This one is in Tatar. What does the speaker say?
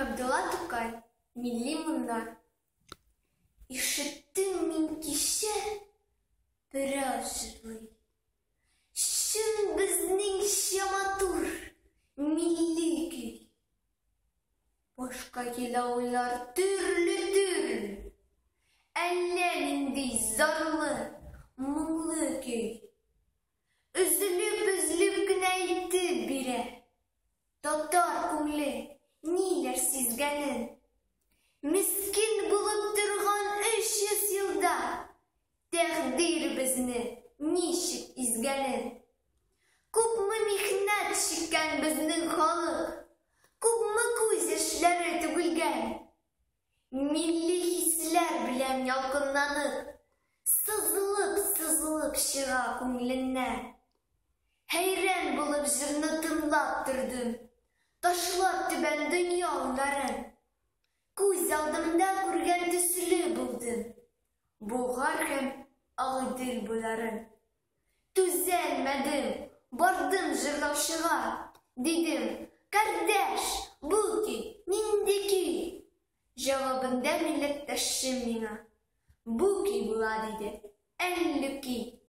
Габдулла Тукай Милли моңнар. Ишеттем мин кичә берәү җырлый. Чын безнеңчә матур милли көй. Башка килә уйлар төрле-төрле. Әллә нинди зарлы, моңлы көй. Өзелеп-өзелеп кенә әйтеп бирә. Татар күңле ниләр сизгәнен. Мескин булып торган 300 елда тәкъдир безне ничек изгәнен. Күпме михнәт чиккән безнең халык, күпме күз яшьләре түгелгән. Милли хисләр белән ялкынланып, сызылып-сызылып чыга күңеленнән. Хәйран булып җырны тыңлап тордым, ташлап түбән дөнья уйларын. Күз алдымда күргән төсле булдым, Болгар һәм Агыйдел буйларын. Түзәлмәдем, бардым җырлаучыга, дидем, кардәш, бу көй нинди көй? Җавабында милләттәшем миңа, бу көй була, диде, әллүки.